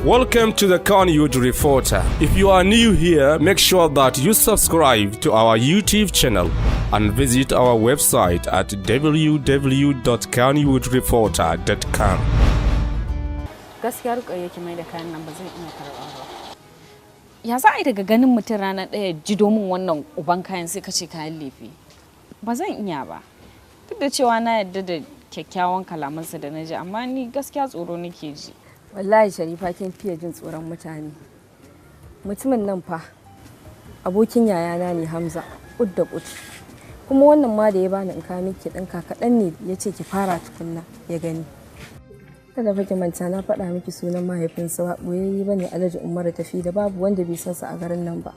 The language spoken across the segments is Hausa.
Welcome to the Kannywood Reporter. If you are new here, make sure that you subscribe to our YouTube channel and visit our website at www.kannywoodreporter.com. Gaskiya, Rukayya, ki mai da kayan nan, ba zan iya karɓa ba. Ya za a yi daga ganin mutum rana ɗaya ji domin wannan uban kayan, sai ka ce kayan lefe? Ba zan iya ba. Duk da cewa na yarda da kyakkyawan kalamansa da na ji, amma ni gaskiya tsoro nake ji. Wallahi Sharifa, kin fiye jin tsoron mutane. Mutumin nan fa abokin yayana ne Hamza, kud da kud. Kuma wannan ma da ya bani in kawo miki ɗinka kaɗan ne, ya ce ki fara tukunna ya gani. Kada fa ki manta na faɗa miki sunan mahaifinsa, ba ɓoyayye ba ne, Alhaji Umaru Tafi da babu wanda bai san sa a garin nan ba.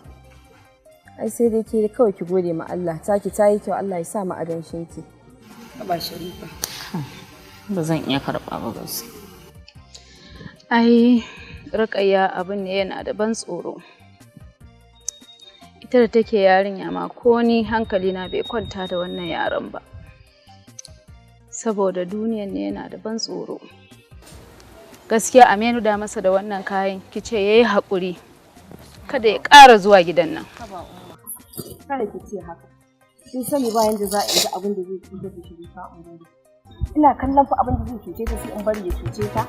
Ai sai dai ke kawai ki gode ma Allah, taki ta yi kyau, Allah ya sa mu adanshin ki. Ba Sharifa. Ba zan iya karɓa ba gaskiya. Ai, Rukayya, abin ne yana da ban tsoro. Ita da take yarinya ma, ko ni hankalina bai kwanta da wannan yaron ba. Saboda duniyan ne yana da ban tsoro. Gaskiya a menu da masa da wannan kayan, ki ce yayi haƙuri. Kada ya ƙara zuwa gidan nan. Kada ki ce haka. Kin sani ba yanda za a yi abin da zai cutar da Sharifa in bari. Ina kallon fa abin da zai cuce ta sai in bari ya cuce ta?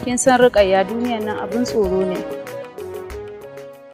Kin san Rukayya, duniyan nan abin tsoro ne.